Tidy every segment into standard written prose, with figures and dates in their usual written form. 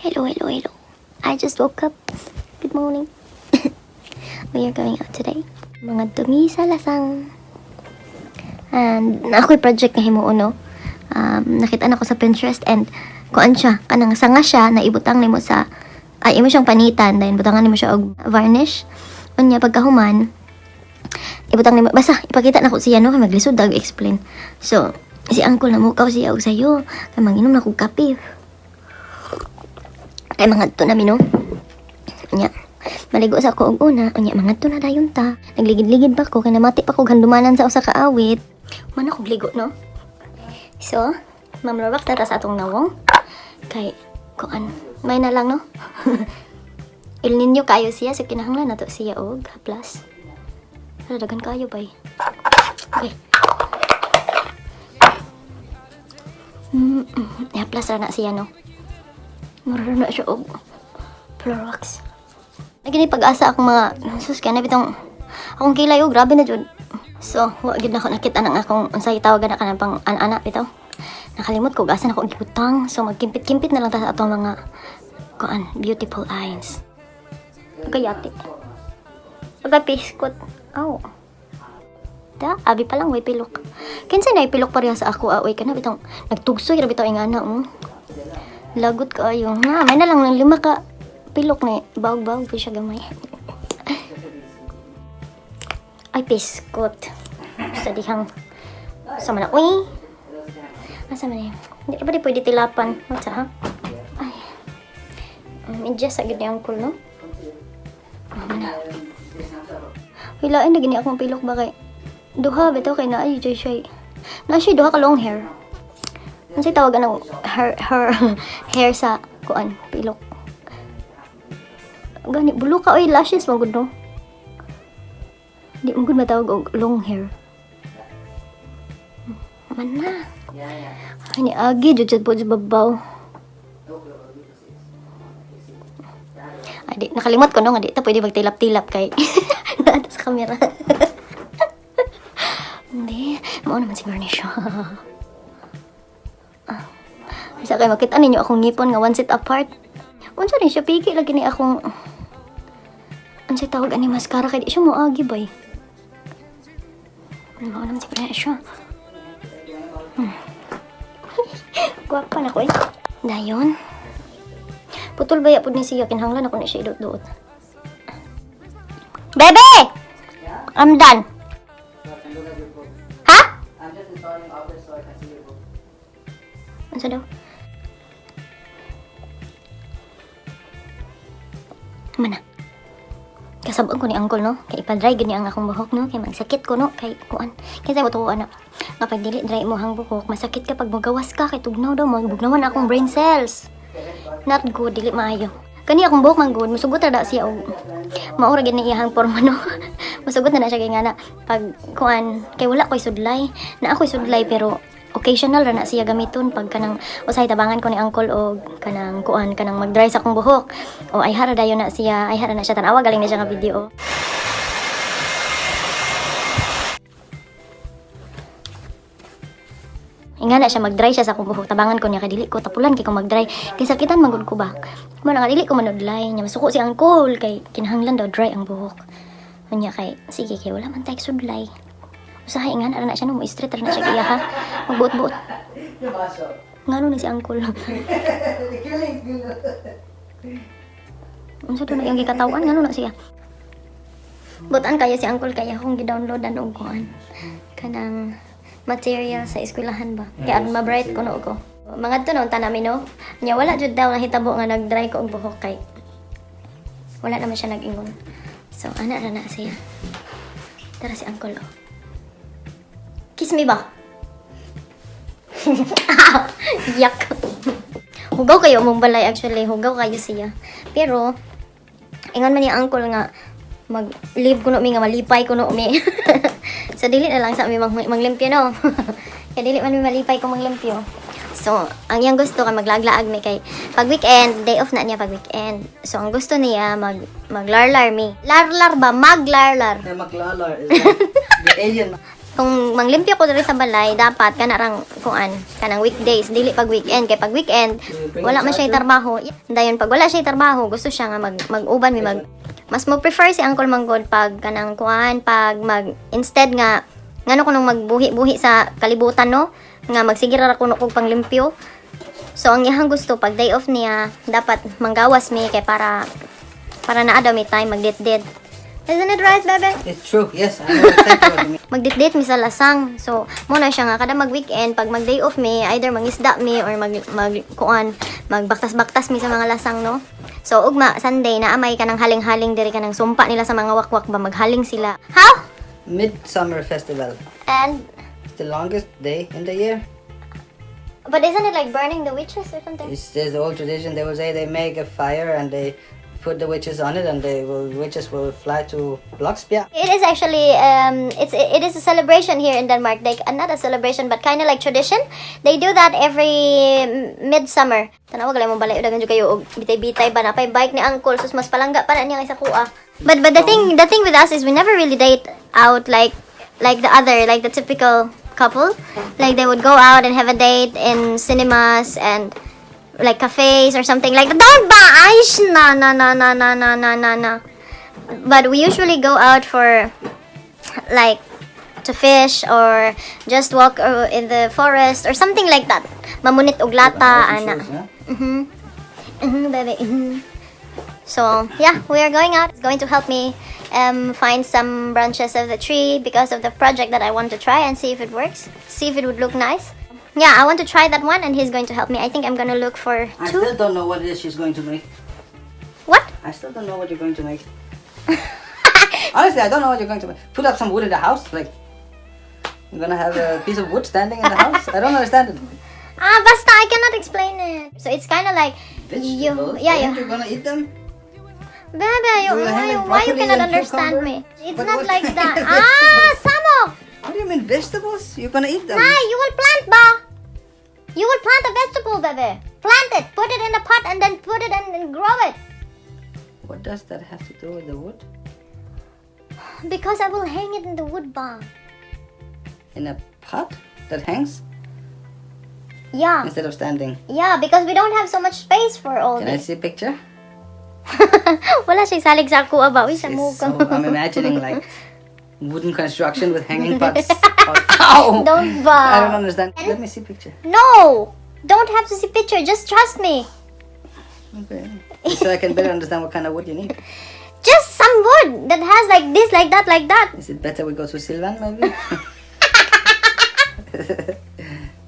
Hello, hello, hello. I just woke up. Good morning. We are going out today. Mga dumi sa lasang. And na ako'y project nga himuon, no? Nakita na ko sa Pinterest and kuan siya, kanang sanga siya na ibutang nimo sa ay imo siyang panitan, then butangan nimo siya og varnish. Unya pagkahuman, ibutang nimo, basta ipakita na ko siya, no, kay maglisod dag explain. So, si uncle na mukaw siya og sayo, kay manginom na kog kape. Kay mangadto na mi, no. Unya, maligo sa ako og una, unya mangadto na dayon ta. Nagligid-ligid pa ko kay namati pa ko handumanan sa usa ka awit. Man ako ligo, no. So, Ma'am Lorwak, tara sa atong nawong. Kay kuan, may na lang, no. El Niño kayo siya, so kinahanglan nato siya og plus. Ano, dagan kayo bay. Okay. Plus ra na siya, no. Mura na siya og Florox. Nagini pag-asa akong mga sus kaya na bitong akong kilay, oh, grabe na jud. So, wa gid na ako nakita ng akong unsay tawag na kanang pang ana bitaw. Nakalimot ko asa na ko gibutang. So magkimpit-kimpit na lang ta sa atong mga kuan beautiful eyes. Pagkayati. Pagka piskot. Aw. Da, abi pa lang way pilok. Kinsa na pilok pareha sa ako, ah, oy, kana bitong nagtugsoy ra bitaw ingana, oh. Lagot kaayo. Na, may na lang ng lima ka pilok ni bawg-bawg pa siya gamay. Ay, piskot. Sa dihang sa man uy. Asa man eh? Hindi ba di pwede tilapan? What's ha? Ay. Medyo sa gid ni uncle, no? Mama na. Uy, lain na gini akong pilok ba kay duha bitaw kay naay joy siya. Na siya duha ka long hair. Unsay tawag anang her hair sa kuan pilok? Gani bulo ka oy, lashes man gud, no. Di mo gud matawag og long hair. Man na. Ay, ni agi jud jud po sa babaw. Ay, di, nakalimot ko, no, nga di ta pwede magtilap-tilap kay naa sa camera. Hindi, mao naman si garnish. Ah. Sa kay makita ninyo akong ngipon nga one set apart. Unsa rin siya, piki lagi ni akong unsay tawag ani mascara kay di siya moagi bay. Mao naman si garnish. Gwapa na ko eh. Dayon. Putol baya pud ni siya, kinahanglan ako ni siya iduot-duot. Bebe! I'm done. Ha? I'm just installing Office so I can see your book. Unsa daw? Mana? Kasabon ko ni uncle, no? Kay ipa-dry gani ang akong buhok, no? Kay magsakit ko, no? Kay kuan. Kay sa ko ana. Nga pag dili dry mo ang buhok, masakit ka pag mogawas ka kay tugnaw daw, magbugnawan akong brain cells. Not good, dili maayo. Kani akong buhok man good, musugot ra da siya og mao ra gid ni iyang porma, no. Musugot na na siya kay ngana pag kuan kay wala koy sudlay. Na ako'y sudlay pero occasional ra na siya gamiton pag kanang usahay tabangan ko ni uncle og kanang kuan kanang mag-dry sa akong buhok. O ay hara dayon na siya, ay hara na siya, tan-awa galing na siya nga video. Inga na siya mag-dry siya sa akong buhok, tabangan ko niya kay dili ko tapulan kay kung mag-dry kay sakitan man gud ko ba. Mo na nga dili ko manudlay nya masuko si uncle kay kinahanglan daw dry ang buhok. Unya kay sige kay wala man tay sudlay. Usahay nga na ra na siya, no, mo straight ra na siya iya ha. Magbuot-buot. Ngano ni si uncle? Unsa to na iyang gikatawan, ngano na siya? Butan kayo si uncle kay akong gi-downloadan og kuan. Kanang material sa eskwelahan ba. Kaya aron ma-bright ko no ko. Mga to noon namin, no. Nya wala jud daw nahitabo nga nag-dry ko og buhok kay wala naman siya nag-ingon. So ana ra na siya. Tara si uncle, oh. Kiss me ba? Yak. Hugaw kayo mong balay actually. Hugaw kayo siya. Pero, ingon man ni uncle nga mag-leave kuno mi nga malipay kuno mi. So, dili na lang sa mi manglimpyo, no? Kaya dili man mi malipay kung manglimpyo. So, ang iyang gusto kay maglaag-laag mi kay pag weekend, day off na niya pag weekend. So, ang gusto niya maglarlar mi. Larlar ba? Maglarlar. Yeah, maglalar is like the alien. Kung manglimpyo ko diri sa balay, dapat kana rang kuan, kanang weekdays, dili pag weekend, kay pag weekend wala man siya trabaho. Dayon pag wala siya trabaho, gusto siya nga mag mag-uban mi, mag mas mo prefer si Uncle Manggod pag kanang kuan, pag mag instead nga ngano kunong magbuhi-buhi sa kalibutan, no, nga magsige ra kuno kog panglimpyo. So ang iyang gusto, pag day off niya, dapat manggawas mi kay para naa daw may time magdate-date. Isn't it right, bebe? It's true. Yes, I know exactly what you mean. Magdate-date mi sa lasang. So, mao na siya nga kada mag-weekend, pag mag-day off mi, either mangisda mi or mag mag kuan, magbaktas-baktas mi sa mga lasang, no. So, ugma Sunday na amay kanang haling-haling diri, kanang sumpa nila sa mga wakwak ba, maghaling sila. How? Midsummer Festival. And It's the longest day in the year. But isn't it like burning the witches or something? It's there's the old tradition. They will say they make a fire and they put the witches on it, and they will witches will fly to Bloksbjerg. It is actually it is a celebration here in Denmark. Like not a celebration, but kind of like tradition. They do that every midsummer. Tanawa gali mo balay, dagan jud kayo og bitay-bitay ba, napay bike ni Uncle, sus, mas palangga pa na niya kaysa kuha. But the thing with us is we never really date out like the other, like the typical couple. Like they would go out and have a date in cinemas and like cafes or something like that. Don't ba? Aish, na na na na na na na na na. But we usually go out for like to fish or just walk in the forest or something like that. Mamunit og lata, ana. Shoes, huh? Baby. So, yeah, we are going out. It's going to help me find some branches of the tree because of the project that I want to try and see if it works. See if it would look nice. Yeah, I want to try that one and he's going to help me. I think I'm gonna look for I two. still don't know what it is she's going to make. What? I still don't know what you're going to make. Honestly, I don't know what you're going to make. Put up some wood in the house, like you're gonna have a piece of wood standing in the house. I don't understand it. Ah, basta, I cannot explain it. So it's kind of like you, Vegetables? yeah, Aren't you. you gonna eat them? Bebe, you, You will why, have you, like why you broccoli cannot and understand cucumber? me? It's But not what like kind that. of Ah, vegetables? samok. What do you mean, vegetables? You're gonna eat them? Nah, you will plant ba? You will plant a vegetable, bebe. Plant it. Put it in a pot and then put it and grow it. What does that have to do with the wood? Because I will hang it in the wood ba. In a pot that hangs Yeah. instead of standing. Yeah, because we don't have so much space for all Can I this. see a picture? Wala siya salig sa ako ba? Uy, sa It's mukha. so, I'm imagining like wooden construction with hanging pots. Ow! Don't ba. I don't understand. Let me see picture. No! Don't have to see picture. Just trust me. Okay. So I can better understand what kind of wood you need. Just some wood that has like this, like that, like that. Is it better we go to Silvan maybe?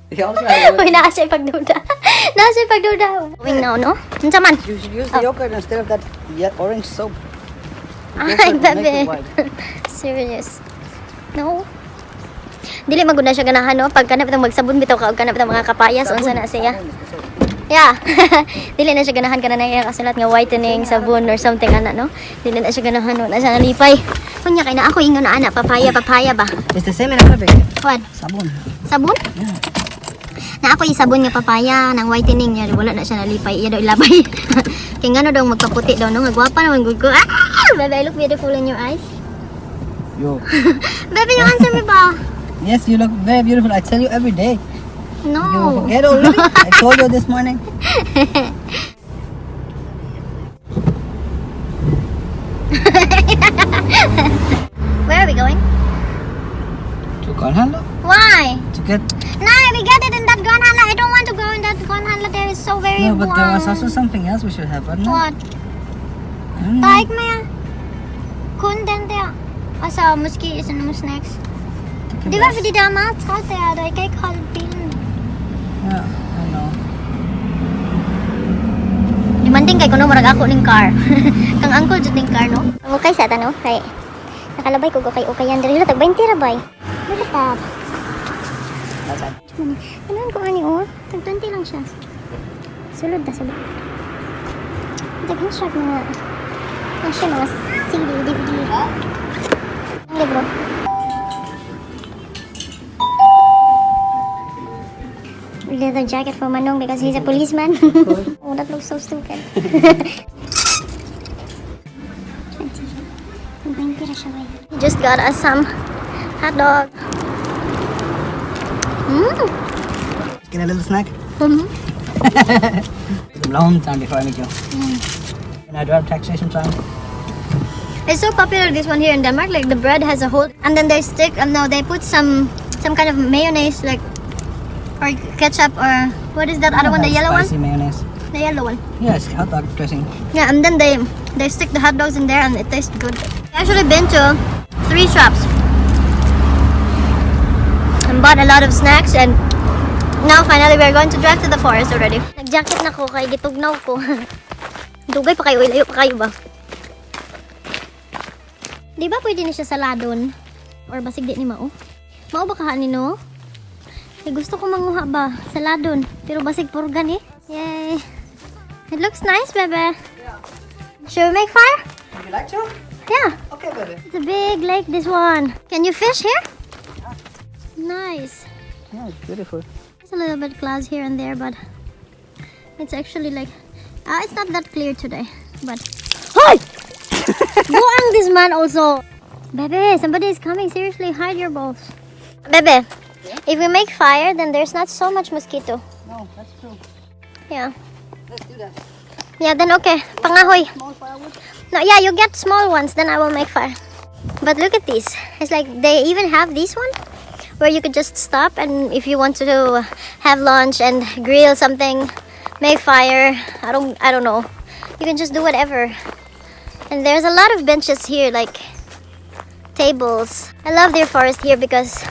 He also has wood. Uy, naa siya pagduda. Naa siya pagduda. Going now, no? Unsa man? You should use the yogurt instead of that orange soap. Ay, Yogurt will make bebe. it white. Serious. No. Dili magud na siya ganahan, no? Pag kanap itong magsabon bitaw ka og kanap itong mga kapayas, unsa na siya. Sabon is the soap. Yeah. Dili na siya ganahan kana na kasulat nga whitening sabon or something ana, no? Dili na siya ganahan, no? Na siya nalipay. Unya kay na ako ingon na ana, papaya, papaya ba? It's the same in Arabic. What? Sabon. Sabon? Yeah. Na ako yung sabon nga papaya ng whitening niya, wala na siya nalipay, iya daw ilabay. Kay ngano daw magpaputi daw, no? Nga gwapa naman gud ko. Ah! Baby, I look beautiful in your eyes. Yo. Baby, you answer me ba? Yes, you look very beautiful. I tell you every day. No. You forget already? I told you this morning. Where are we going? To Grønhandler? Why? To get No, we get it in that Grønhandler. I don't want to go in that Grønhandler. There is so very No, but there was warm. also something else we should have, wasn't there? What? I don't know. Der er ikke mere. Kun den der. Og så måske sådan nogle snacks. Det Det var, fordi der er meget træt der, og jeg kan ikke holde bilen. Yeah, I know. Demanding kay kuno, murag ako ning car. Kang uncle jud ning car, no. Okay sa ta, no, kay nakalabay ko kay ukayan diri, tag 20 ra bay. Look at that. That's it. Ano ko ani, oh? Tag 20 lang siya. Sulod na sulod. Daghan siya mga ano siya, mga CD, DVD. Ang libro. Leather jacket for Manong because he's a policeman. Oh, that looks so stupid. 20. 20 ra siya, bay. He just got us some hot dog. Get a little snack. It's a long time before I meet you. And I drive taxation time. It's so popular, this one here in Denmark. Like, the bread has a hole, and then they stick. No, they put some kind of mayonnaise, like, or ketchup, or what is that other one? The yellow one. Spicy mayonnaise. The yellow one. Yeah, it's hot dog dressing. Yeah, and then they stick the hot dogs in there, and it tastes good. I actually been to three shops and bought a lot of snacks, and now finally we're going to drive to the forest already. Nag-jacket na ko kay gitugnaw ko. Dugay pa kayo, layo pa kayo ba? Di ba pwede ni siya saladon? Or basig di ni mao? Mao ba kahanin, no? Eh, gusto ko manguha ba? Saladon. Pero basig purgan eh. Yay! It looks nice, bebe. Should we make fire? Would you like to? Yeah. Okay, baby. It's a big lake, this one. Can you fish here? Nice. Yeah, it's beautiful. There's a little bit clouds here and there, but it's actually like, it's not that clear today. But hey, buang this man also. Bebe, somebody is coming. Seriously, hide your balls. Bebe, if we make fire, then there's not so much mosquito. No, that's true. Yeah. Let's do that. Yeah, then okay. Pangahoy. Small firewood. No, yeah, you get small ones, then I will make fire. But look at these. It's like they even have this one where you could just stop and if you want to have lunch and grill something, make fire. I don't know. You can just do whatever. And there's a lot of benches here, like tables. I love their forest here because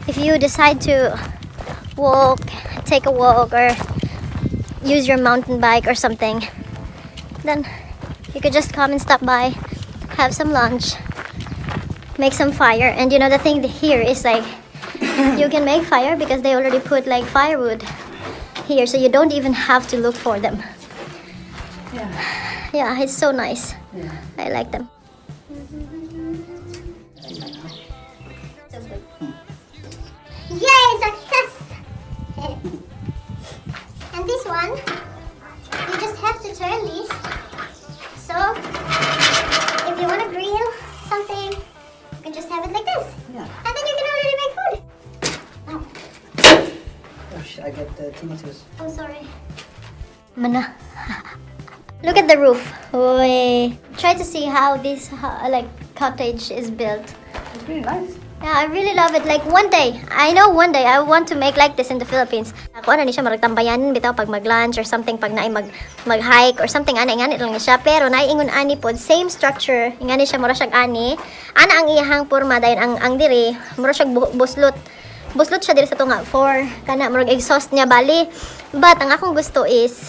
if you decide to walk, take a walk or use your mountain bike or something, then you could just come and stop by, have some lunch, make some fire. And you know the thing here is, like, you can make fire because they already put like firewood here, so you don't even have to look for them. Yeah, it's so nice. I like them. So good. Yay, success! And this one, you just have to turn these. So, if you want to grill something, you can just have it like this. And then you can already make food. Oh, Oh, I get the tinnitus. I'm sorry. Mana. Look at the roof. Uy. Try to see how this like cottage is built. It's really nice. Yeah, I really love it. Like one day, I know one day I want to make like this in the Philippines. Ako ano ni siya marag tambayanan bitaw pag mag-lunch or something, pag naay mag-hike or something ana, ingani lang ni siya, pero naay ingon ani pod, same structure, ingani siya, mura siyang ani. Ana ang iyahang porma, dayon ang diri mura siyang buslot. Buslot siya diri sa tunga for kana murag exhaust niya bali. But ang akong gusto is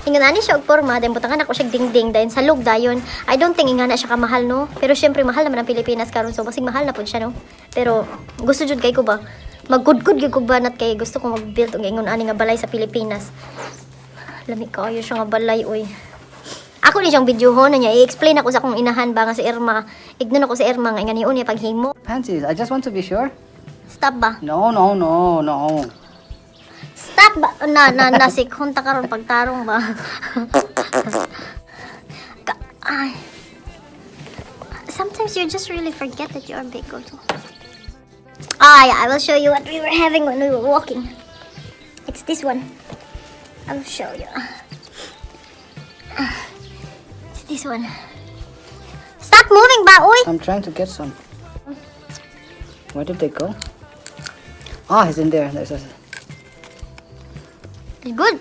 ingon ani siya og porma, then butangan ako siya dingding, dayon salog dayon. I don't think ingana siya kamahal, no. Pero syempre mahal naman ang Pilipinas karon, so basig mahal na pud siya, no. Pero gusto jud kay ko ba? Maggudgud gyud ko banat kay gusto ko mag-build og ingon ani nga balay sa Pilipinas. Lami kaayo siya nga balay oy. Ako ni siyang videohon na niya, i-explain ako sa akong inahan ba nga si Irma. Ignon ako si Irma nga ingani niya paghimo. Panties. I just want to be sure. Stop ba? No. Stop ba? Na, na, na, sikhon ta karon pagtarong ba? Ay. Sometimes you just really forget that you are big also. Ah, yeah, I will show you what we were having when we were walking. It's this one. I will show you. Ah, it's this one. Stop moving ba, uy! I'm trying to get some. Where did they go? Ah, it's in there. There's a. It's good.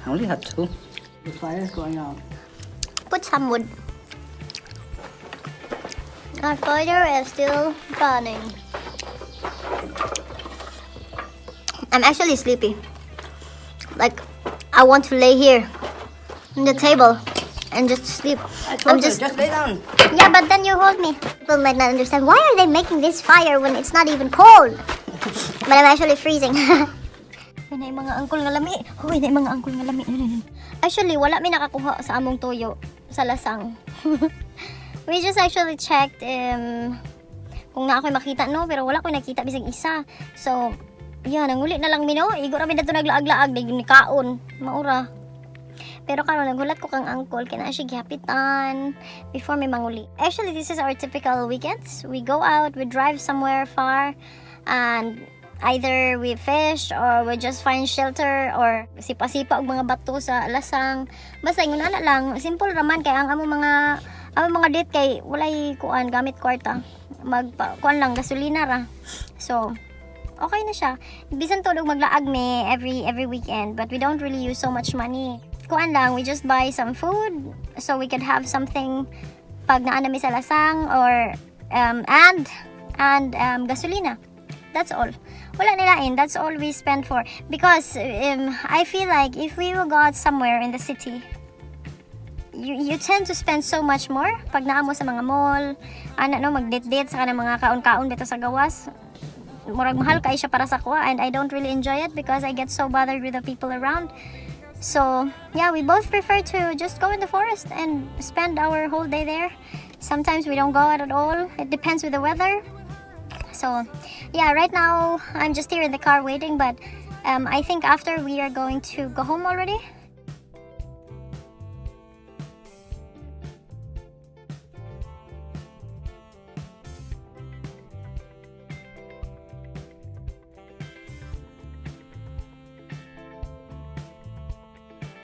I only had two. The fire is going out. Put some wood. Our fire is still burning. I'm actually sleepy. Like, I want to lay here on the table and just sleep. I told I'm you, just just lay down. Yeah, but then you hold me. People might not understand, why are they making this fire when it's not even cold? But I'm actually freezing. Uy, na mga angkol nga lami. Uy, na mga angkol nga lami. Actually, wala mi nakakuha sa among tuyo sa lasang. We just actually checked kung naa ko'y makita, no, pero wala ko'y nakita bisag isa. So, yeah, nanguli na lang mi, no. Igo ra mi dato naglaag-laag, di ni kaon. Maura. Pero karon naghulat ko kang uncle kay naa siya gihapitan before may manguli. Actually, this is our typical weekends. We go out, we drive somewhere far, and either we fish or we just find shelter or sipa-sipa og mga bato sa lasang. Basta ingon ana lang, simple raman kay ang among mga date kay walay kuan gamit kwarta. Mag kuan lang, gasolina ra. So, okay na siya. Bisan tulog maglaag me every weekend, but we don't really use so much money. Kuan lang, we just buy some food so we could have something pag naa na mi sa lasang or and gasolina. That's all. Wala nilain. That's all we spend for. Because I feel like if we will go out somewhere in the city, you tend to spend so much more pag naa mo sa mga mall, ana no, mag-date-date sa kanang mga kaon-kaon dito sa gawas. Murag mahal kay siya para sa akoa and I don't really enjoy it because I get so bothered with the people around. So, yeah, we both prefer to just go in the forest and spend our whole day there. Sometimes we don't go out at all. It depends with the weather. So, yeah, right now I'm just here in the car waiting, but I think after we are going to go home already.